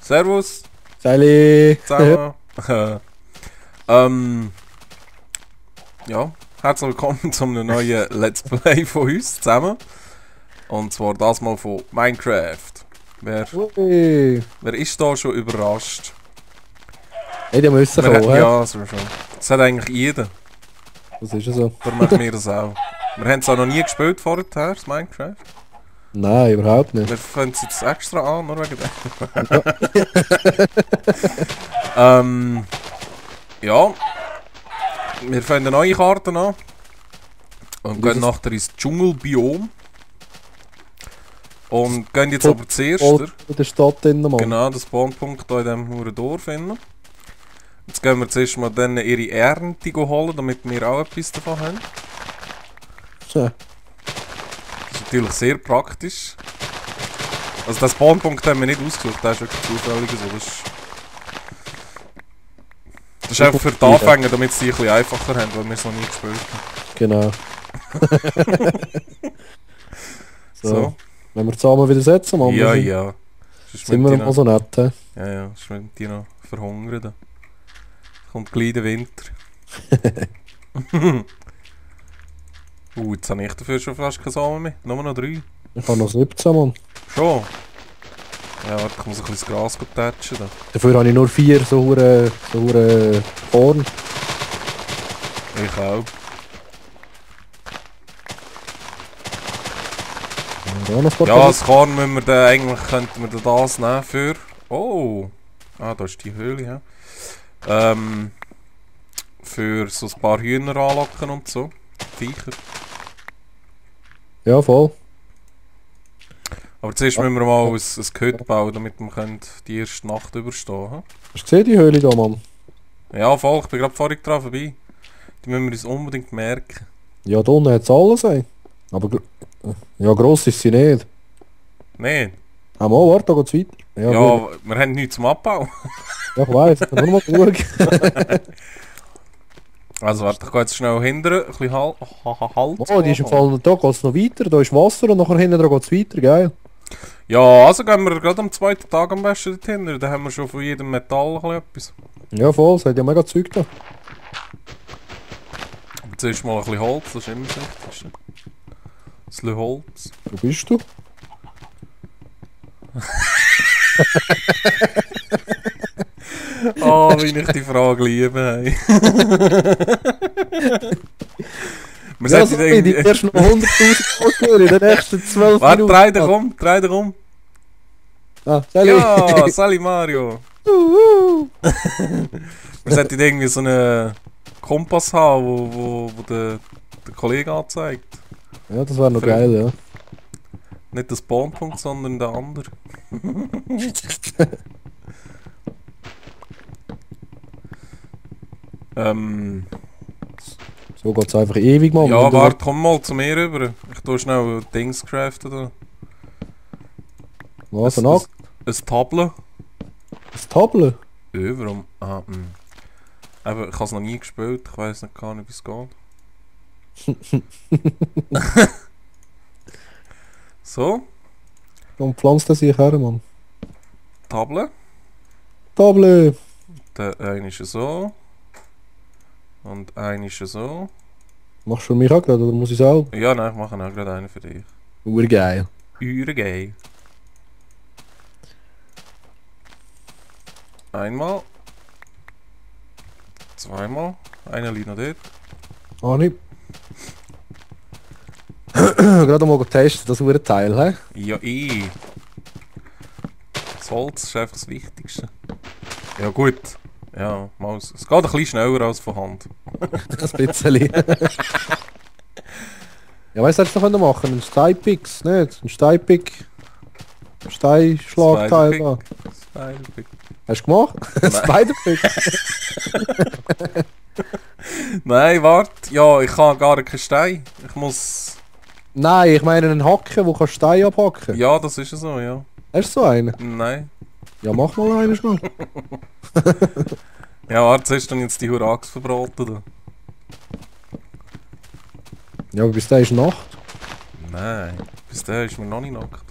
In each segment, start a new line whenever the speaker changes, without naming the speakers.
Servus.
Sally.
Zusammen. Ja, herzlich willkommen zu einem neuen Let's Play von uns zusammen. Und zwar das mal von Minecraft. Wer ist da schon überrascht?
Hey, die müssen kommen,
ja, so schon. Das hat eigentlich jeder.
Das ist ja so.
Darum machen wir das auch. Wir haben es auch noch nie gespielt vorher, das Minecraft.
Nein, überhaupt nicht.
Wir fangen es jetzt extra an, nur wegen dem. Ja. Wir fangen eine neue Karte an. Und gehen nachher ins Dschungelbiom. Und gehen jetzt aber zuerst.
In der Stadt drin, Mann.
Genau, den Spawnpunkt hier in diesem huren Dorf finden. Jetzt gehen wir zuerst mal dann ihre Ernte holen, damit wir auch etwas davon haben.
Ja.
Das ist natürlich sehr praktisch. Also den Spawnpunkt haben wir nicht ausgesucht, der ist wirklich zufällig so. Das ist einfach für die Anfänger, damit sie es ein bisschen einfacher haben, weil wir es noch nie gespielt haben.
Genau.
So.
Wenn wir zusammen wieder setzen, Mann.
Ja, ja.
Sind wir noch so nett, he?
Ja, ja, sonst müssen die noch verhungern. Da kommt gleich der Winter. Jetzt habe ich dafür schon fast keine Samen mehr. Nur noch 3.
Ich habe noch 17, Mann.
Schon? Ja, warte, ich muss ein bisschen das Gras tätschen. Da.
Dafür habe ich nur 4 so hure Korn.
Ich auch. Ja, das Korn müssen wir dann eigentlich, könnten wir das nehmen für... Oh! Ah, da ist die Höhle, ja. Für so ein paar Hühner anlocken und so. Viecher.
Ja, voll.
Aber zuerst müssen wir mal ein Gehöt bauen, damit wir die erste Nacht überstehen können.
Hast du gesehen, die Höhle da, Mann?
Ja, voll, ich bin gerade vorhin dran vorbei. Die müssen wir uns unbedingt merken.
Ja, da unten hat es alles, ey. Aber ja, gross ist sie nicht.
Nein.
Ah, mal, warte, da geht's weiter.
Ja, wir haben nichts zum Abbauen.
Ja, ich weiss, nur mal schauen.
Also warte, ich gehe jetzt schnell hinterher, ein bisschen Halt.
Oh, die ist im Fall, da geht's noch weiter, da ist Wasser und nachher hinten geht's weiter, geil.
Ja, also gehen wir gerade am zweiten Tag am besten dorthin, da haben wir schon von jedem Metall etwas.
Ja, voll, es hat ja mega Zeug da.
Aber zuerst mal ein bisschen Holz, das ist immer das Wichtigste. Ein bisschen Holz.
Wo bist du?
Oh, wie ich die Frage liebe, hey. Wir
ja, so die ersten 100'000 Folgen in den nächsten 12
Minuten. Warte, dreh dich um.
Ah, Sally.
Ja, Sally Mario. Wir sollten irgendwie so einen Kompass haben, wo der Kollege anzeigt.
Ja, das wäre noch geil, ja.
Nicht der Spawnpunkt, sondern der andere.
So geht's einfach ewig, Mann.
Ja, warte, komm mal zu mir rüber. Ich tue schnell Dings craften da.
Was, ein Akt?
Ein Tablet.
Ein Tablet?
Ja, warum? Ah, aber ich habe es noch nie gespielt, ich weiss nicht gar nicht, wie es geht. So.
Und pflanzt er sich her, Mann.
Tablet.
Tablet!
Der eine ist so. Und eine ist so.
Machst du für mich auch gerade, oder muss ich auch?
Ja, nein, ich mache auch gerade einen für dich.
Urgeil.
Urgeil. Einmal. Zweimal. Einer liegt noch dort.
Ah, nicht. Gerade mal getestet, das Teil, hä?
Ja, das Holz ist einfach das Wichtigste. Ja, gut. Ja, Maus. Es geht ein bisschen schneller als von Hand.
Ein bisschen. Ja, weißt du, was du noch machen? Ein Steinpicks, nicht? Ein Steinpick. Steinschlagteil da.
Spiderpick.
Hast du gemacht? Spiderpick.
Nein, warte. Ja, ich habe gar keinen Stein. Ich muss...
Nein, ich meine einen Hacken, wo kannst du Stein abhacken.
Ja, das ist so, ja.
Hast du so einen?
Nein.
Ja, mach mal einen schnell.
Ja, warte, hast du dann jetzt die Hurax verbraten? Da?
Ja, aber bis dahin ist Nacht.
Nein, bis dahin ist mir noch nicht nackt.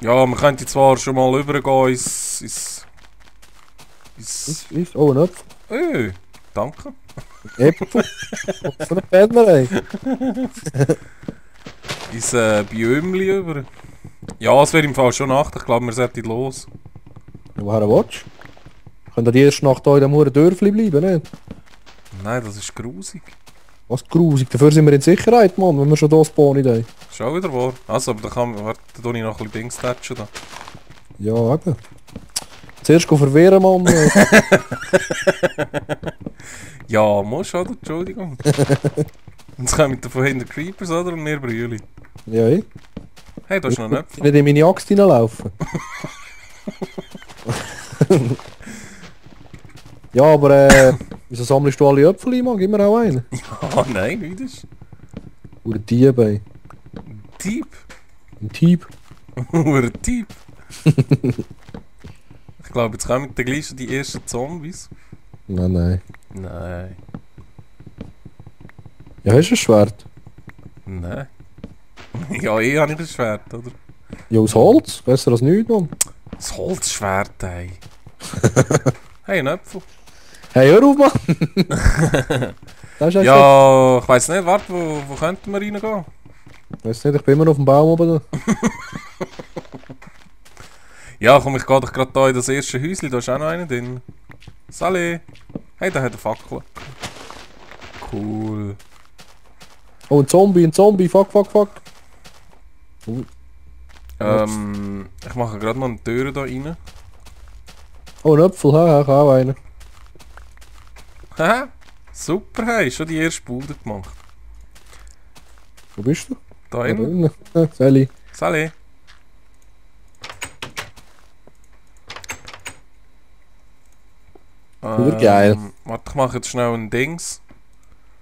Ja, man könnte zwar schon mal rübergehen
Oh, ein Apfel.
Danke.
Äpfel. Was für ein Penner, ey.
Ins Biömli über. Ja, es wäre im Fall schon Nacht. Ich glaube, wir sollten los.
Woher willst du? Könnt ihr die erste Nacht hier in diesem Dörfli bleiben, nicht?
Nein, das ist grusig.
Was grusig, dafür sind wir in Sicherheit, Mann, wenn wir schon hier spawnen. Ey.
Schon wieder wahr. Also, aber da kann man... Warte, da tue ich noch ein bisschen Dings tatschen da.
Ja, eben. Zuerst verwehren, Mann.
Ja, musst du, oder? Entschuldigung. Jetzt kommen da von hinten Creepers, oder? Und wir Brüeli.
Ja, ich.
Hey, da ist noch ein Äpfel.
Nicht in meine Axt hineinlaufen. Ja, aber wieso sammelst du alle Äpfel ein, Mann? Gib mir auch einen.
Ja, nein, nicht ist.
Oder Dieb, ey.
Dieb?
Ein Dieb.
Ein Dieb. Ich glaube, jetzt kommen dann gleich schon die ersten Zombies.
Nein, nein.
Nein.
Ja, hast du ein Schwert?
Nein. Ja, habe ich ein Schwert, oder?
Ja, aus Holz. Besser als nichts, Mann.
Das Holzschwert, ey. Hey, ein Apfel.
Hey, hör auf, Mann. Das ist
Ja, ich weiss nicht, warte, wo könnten wir reingehen?
Ich weiss nicht, ich bin immer noch auf dem Baum oben.
Ja, komm, ich gehe doch gerade da in das erste Häuschen, da ist auch noch einer drin. Salut. Hey, da hat eine Fackel. Cool.
Oh, ein Zombie, fuck. Oh,
Ich mache gerade noch eine Tür da rein.
oh ein Apfel, ha, ich auch einen.
Haha, super, hey, schon die erste Bude gemacht.
Wo bist du?
Da innen.
Sally.
Salut.
Geil.
Warte, ich mache jetzt schnell ein Dings.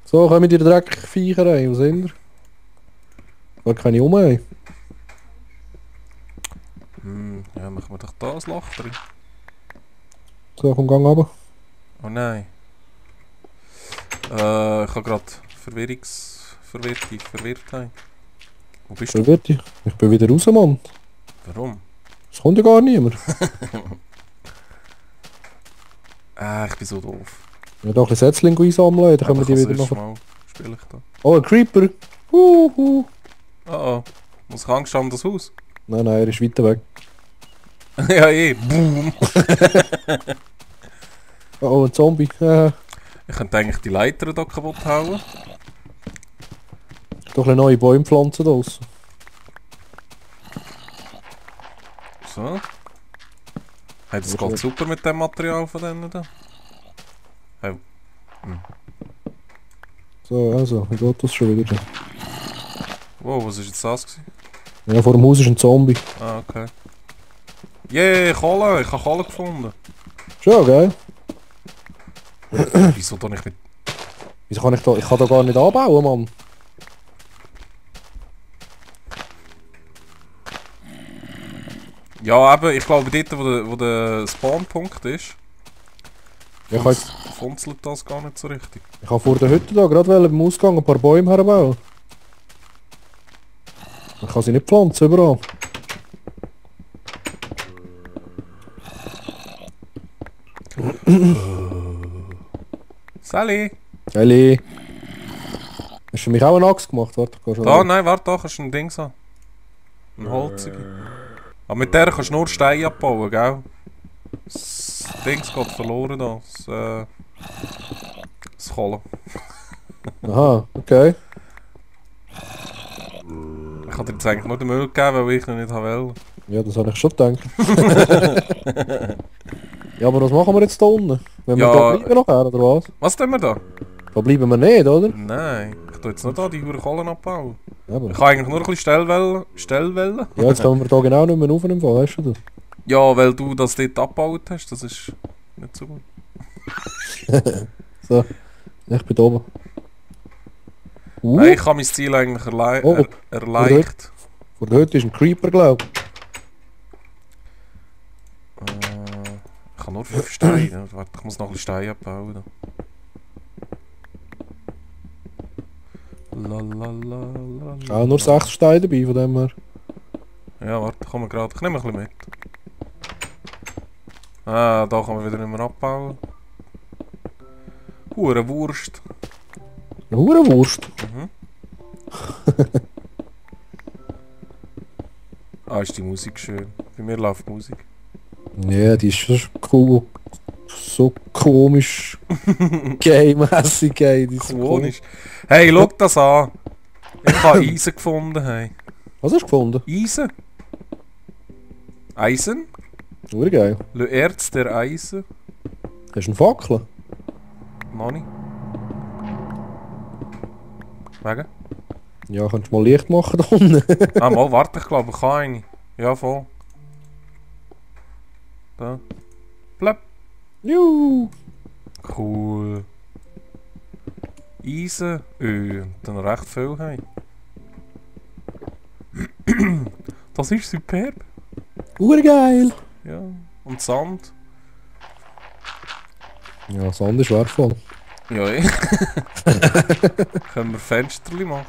So, kommen die Dreckviecher rein, wo sind wir? Da keine um, ey.
Ja, machen wir doch da ein Loch drin.
So, komm, gang runter.
Oh nein. Ich habe gerade Verwirrtheit. Wo bist du?
Verwirrt dich. Ich bin wieder raus, Mann.
Warum?
Es kommt ja gar niemand.
Ich bin so doof.
Ja, doch ein Setzling einsammeln, dann können wir die wieder noch...
Mal spiele ich da.
Oh, ein Creeper.
Oh oh. Muss ich Angst haben, das Haus?
Nein, er ist weiter weg.
Ja, Boom.
Oh, ein Zombie.
Ich könnte eigentlich die Leiter da kaputt hauen.
Doch eine neue Bäume pflanzen draussen.
So. Hey, das geht super mit dem Material von denen da. Hey.
So, also, wie geht das schon wieder?
Wow, was ist jetzt das gewesen?
Ja, vor dem Haus ist ein Zombie.
Ah, okay. Yeah, Kohle! Ich habe Kohle gefunden.
Schon, gell?
Wieso da nicht mit...
Wieso kann ich da... Ich kann da gar nicht anbauen, Mann.
Ja, eben, ich glaube dort, wo der Spawnpunkt ist,
Ja, ich
funzelt das gar nicht so richtig.
Ich habe vor der Hütte da gerade beim Ausgang ein paar Bäume herbauen. Ich kann sie nicht pflanzen, überall.
Sally!
Elli! Hast du mich auch eine Axt gemacht? Warte, ich
Da, nein, warte, da kannst du ein Ding haben. Ein holzige. Aber mit der kannst du nur Steine abbauen, gell? Das Ding geht verloren da. Das Kohle.
Aha, okay.
Ich hatte dir jetzt eigentlich nur den Müll gegeben, weil ich ihn nicht wollte.
Ja, das habe ich schon gedacht. Ja, aber was machen wir jetzt da unten? Wenn wir da bleiben nachher, oder was?
Was tun wir da?
Da bleiben wir nicht, oder?
Nein, ich tue jetzt nicht da die Huren Kohlen abbauen.
Ja, aber...
Ich kann eigentlich nur ein bisschen Stellwellen.
Ja, jetzt kommen wir da genau nicht mehr auf im Fall, weißt du das?
Ja, weil du das dort abgebaut hast, das ist nicht so gut.
So, ich bin da oben.
Nein, ich habe mein Ziel eigentlich erleicht.
Vor der Hütte ist ein Creeper, glaube ich.
Ich habe nur 5 Steine. Warte, ich muss noch ein bisschen Steine abbauen.
Auch nur 6 Steine dabei von dem her.
Ja, warte, komm wir gerade. Ich nehme ein bisschen mit. Ah, da kann man wieder nicht mehr abbauen. Hure Wurst.
Eine Hurenwurst.
Mhm. Ah, ist die Musik schön. Bei mir läuft Musik.
Ja, die ist schon cool. So komisch. Gay-mässig, ey. Die ist so
Komisch. Hey, schau das an. Ich habe Eisen gefunden. Hey.
Was hast du gefunden?
Eisen? Eisen?
Urgeil.
Le Erz der Eisen?
Hast du einen Fackel?
Noch nicht. Wegen?
Ja, kannst du mal Licht machen da unten?
Ah, mal, warte, ich glaube, ich kann eine. Ja, voll. Da. Blöpp.
Juhu.
Cool. Eisen. Und dann recht viel haben. Das ist superb.
Urgeil.
Ja. Und Sand.
Ja, Sand ist wertvoll.
Ja, eh. Können wir Fensterli machen.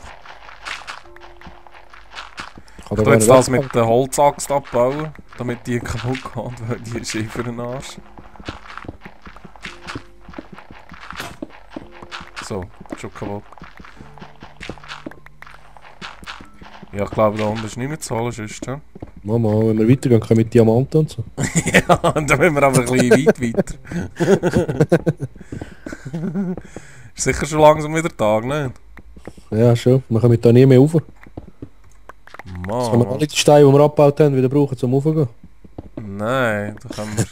Ich
Ich tu jetzt das mit der Holzaxt abbauen, damit die kaputt geht, weil die ist eh für den Arsch. So, schon kaputt. Ja, ich glaube, da unten ist nicht mehr zu holen, sonst, ja?
Mama, wenn wir weitergehen, können wir mit Diamanten und so.
Ja, und dann müssen wir aber ein bisschen weit weiter. Ist sicher schon langsam wieder Tag, ne?
Ja, schon. Wir kommen da nie mehr rauf. Jetzt können wir alle die Steine, die wir abgebaut haben, wieder brauchen, zum Raufgehen.
Nein, da können wir...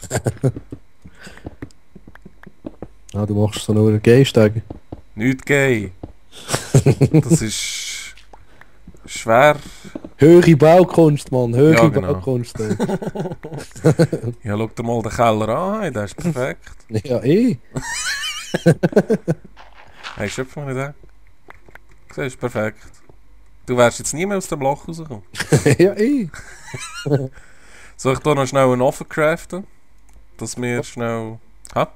Ah, du machst so nur einen Gehsteig.
Nicht gay. Das ist... schwer.
Höhere Baukunst, Mann. Höhere
Ja, genau.
Baukunst. Ey.
Ja, schau dir mal den Keller an, hey, der ist perfekt.
Ja, eh.
Hey, schöpf mal nicht an. Siehst du, perfekt. Du wärst jetzt nie mehr aus dem Loch rausgekommen.
Ja, eh.
Soll ich hier noch schnell einen Ofen craften? Dass wir schnell... Ha?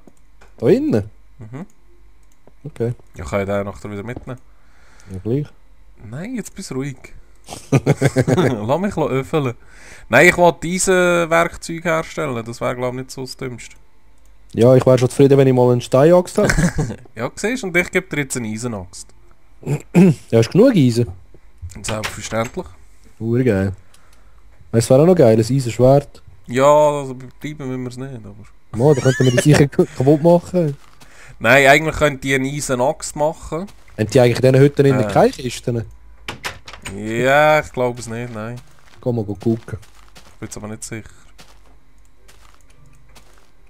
Da innen?
Mhm.
Okay.
Ja, kann ich den nachher wieder mitnehmen?
Ja, gleich.
Nein, jetzt bist du ruhig. Lass mich öffeln. Nein, ich will diese Werkzeug herstellen. Das wäre, glaube ich, nicht so das Dümmste.
Ja, ich wäre schon zufrieden, wenn ich mal einen Steinaxt habe.
Ja, siehst du, und ich gebe dir jetzt eine Eisenaxt.
Ja, hast du genug Eisen?
Selbstverständlich.
Urgeil. Es wäre auch noch geil, ein Eisenschwert.
Ja, also betreiben müssen wir es nicht, aber...
Mo, da könnten wir die sicher kaputt machen.
Nein, eigentlich könnte ich eine Eisenaxt machen.
Haben die eigentlich in diesen Hütten in keine Kisten?
Ja, ich glaube es nicht, nein.
Geh mal gucken.
Ich bin jetzt aber nicht sicher.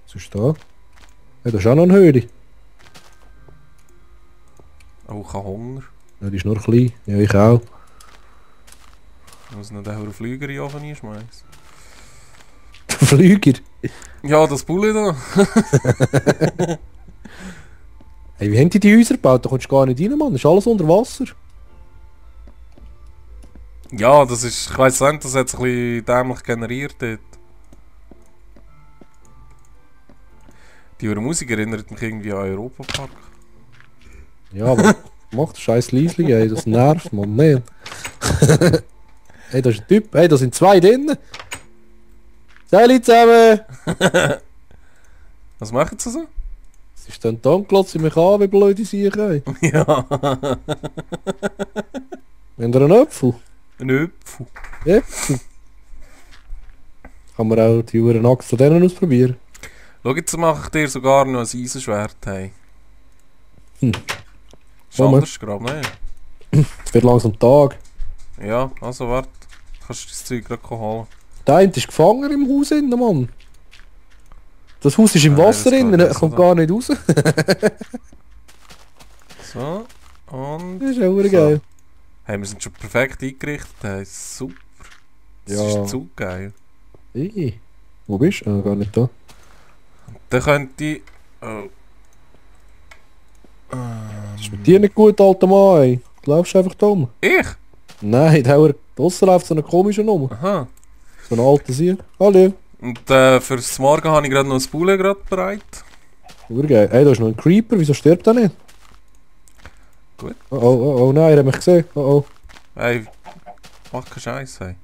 Was ist da? Ja, da ist auch noch eine Höhle.
Oh, ich habe Hunger.
Ja, die ist nur klein. Ja, ich auch.
Ich muss noch den Flüger in den Ofen einschmeißen.
Der Flüger?
Ja, das Bulli da.
Hey, wie haben die Häuser gebaut? Da kommst du gar nicht rein, Mann. Das ist alles unter Wasser.
Ja, das ist... Ich weiss nicht, das hat sich ein bisschen dämlich generiert dort. Die Musik erinnert mich irgendwie an Europapark.
Ja, aber mach das scheiß Liesling, ey. Das nervt, Mann. Nee. Hey, da ist ein Typ. Hey, da sind zwei drin. Salut zusammen!
Was machen sie so?
Es ist dann Tanklotz mich an, wie blöd die sich ey.
Ja.
Haben wir einen Apfel?
Ein Öpfel.
Äpfel. Kann man auch die Uhren Axt von denen ausprobieren.
Schau, jetzt mache ich dir sogar noch ein Eisenschwert. Hey.
Hm.
Ist anders gerade, ne?
Es wird langsam Tag.
Ja, also warte. Kannst du das Zeug gerade holen.
Der eine ist gefangen im Haus innen, Mann. Das Haus ist im
Nein,
Wasser
das
innen,
geht
er
nicht
kommt
so.
gar nicht raus.
So. Und...
Das ist auch geil.
Hey, wir sind schon perfekt eingerichtet. Hey, super. Das
Ja.
ist zu geil.
Hey. Wo bist du? Ah, gar nicht da.
Dann könnte ich... Oh.
Das ist mit dir nicht gut, alter Mann, ey. Du läufst einfach dumm.
Ich?
Nein, draussen läuft so eine komische Nummer.
Aha.
So eine alte Sier. Hallo.
Und fürs Morgen habe ich gerade noch ein Poulet gerade bereit.
Urgeil. Ey, da ist noch ein Creeper, wieso stirbt er nicht?
Gut.
Oh, oh, oh, oh, nein, er hat mich gesehen. Oh, oh.
Hey, mach keinen Scheiß, hey.